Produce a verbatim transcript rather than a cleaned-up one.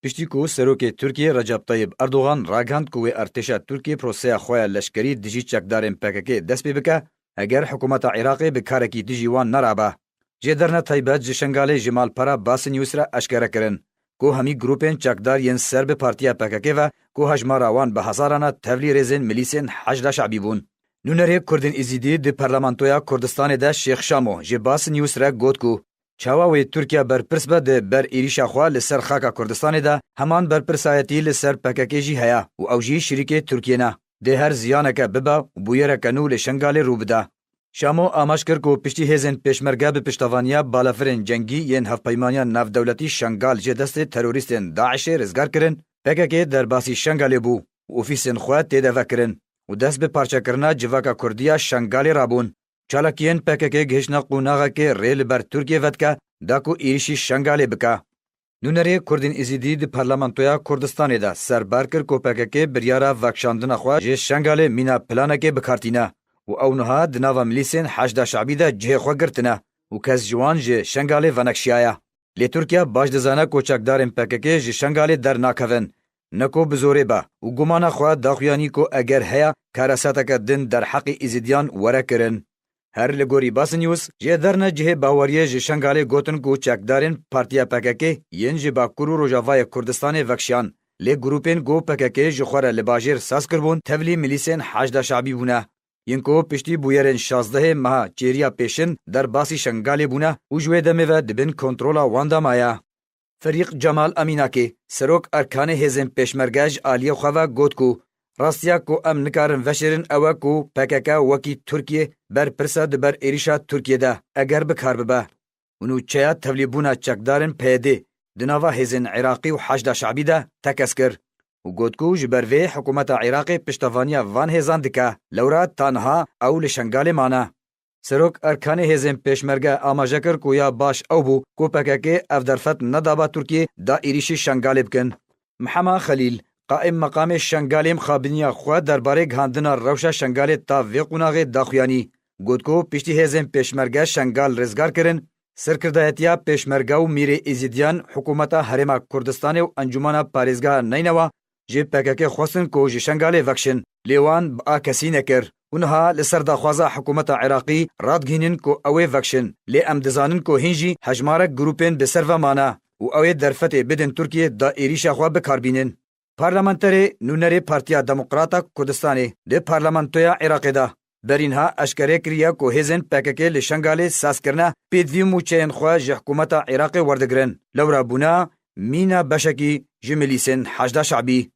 Piştî ku serokê Tirkiyê Recep Tayyip Erdogan ragihand ku wê artêşa Tirkiyê proseya xwe ya leşkerî dijî çekdarên P K K dest pê bike, eger hikûmeta Iraqê bi karekî dijî wan nerabe. Jêderna taybet ji Şengalê ji malpera Basın News re eşkere kirin ku hemî grûpên çekdar yên ser bi partiya P K K ve ku hejmara wan bi hezaran e tevlî rêzên milîsên Heşda Şebî bûn. Nûnerê Kurdên Êzîdî di Parlamentoya Kurdistanê de Şêx Şamo ji Basın News re got ku çawa wê Tirkiye berpirs be di ber êrîşa xwe li ser xaka Kurdistanê de heman berpirsayetî li ser P K K jî heye û ew jî şirîkê Tirkiyê ne. Dê her ziyaneke bibe û bûyereke nû li Şengalê rû bide. Şamo amaje kir ku piştî hêzên pêşmerge bi piştevaniya balafirên cengî yên Hevpeymaniya Navdewletî Şengal ji destê terorîstên DAIŞê rizgar kirin, P K K derbasî Şengalê bû û ofîsên xwe tê de vekirin û dest bi parçekirina civaka Kurdî ya Şengalê rabûn. Çalakiyên P K K gihiştine qonaxekê rê li ber Tirkiyê vedike da ku êrîşî Şengalê bike. Nûnerê Kurdên Êzîdî di Parlamentoya Kurdistanê de serbar kir ku P K K biryara vekişandina xwe ji Şengalê mîna planekê bi kar tîne û ew niha di nava milîsên Heşda Şebî de cihê xwe girtine û kes ji wan ji Şengalê venekşiyaye. Lê Tirkiye baş dizane ku çekdarên P K K ji Şengalê dernakevin, ne ku bi zorê be û gumana xwe daxuyanî ku eger heye kareseteke din derheqê Êzîdiyan were kirin. Her li gorî Basın News, jêderna cihê baweriyê ji Şengalê gotin ku çekdarên Partiya P K K yên ji Bakur û Rojavayê Kurdistanê vekişiyan, lê grûpên ku P K K ji xwe re li bajêr saz kiribûn tevlî milîsên Heşda Şebî bûne. Yên ku piştî bûyerên şazdehê meha Çêriya Pêşin derbasî Şengalê bûne û ji wê demê ve di bin kontrola wan de maye. Ferîq Cemal Emînakê, serok erkanê hêzên pêşmerge ji aliyê xwe ve got ku rastiya ku em nikarin veşêrin ew e ku P K K wekî Tirkiyê berpirs e di ber êrîşa Tirkiyê de eger bi kar bibe û nûçeya tevlîbûna çekdarên P Y D di nava hêzên Iraqî û Heşda Şebî de tekez kir û got ku ji ber vê hikûmeta Iraqê piştevaniya van hêzan dike, lewra ta niha ew li Şengalê mane. Serok erkanê hêzên pêşmerge amaje kir ku ya baş ew bû ku P K K ev derfet nedabe Tirkiyê da êrîşî Şengalê bikin. Mihema Xelîl, qaîm meqamê Şengalê mixabiniya xwe derbarê gihandina rewşa Şengalê ta vê qonaxê daxuyanî. Got ku piştî hêzên pêşmerge Şengal rizgar kirin, serkirdayetiya pêşmerge û mîrê Êzîdiyan hikûmeta Herêma Kurdistanê û Encûmena Parêzgeha Neynewa ji P K K xwestin ku ji Şengalê vekişin, lê wan bi a kesî nekir û niha li ser daxwaza hikûmeta Iraqî radigihînin ku ew ê vekişin, lê em dizanin ku hîn jî hejmarek grûpên bi ser ve mane û ew ê derfetê bidin Tirkiyê da êrîşa xwe bi kar bînin. Parlamenterê nûnerê Partiya Demokrata Kurdistanê di Parlamentoya Iraqê de berî niha eşkere kiriye ku hêzên P K K li Şengalê saz kirine pêdivî mûçeyên xwe ji hikûmeta Iraqê werdigirin. Lewra bûne mîna beşekî ji milîsên Heşda Şebî.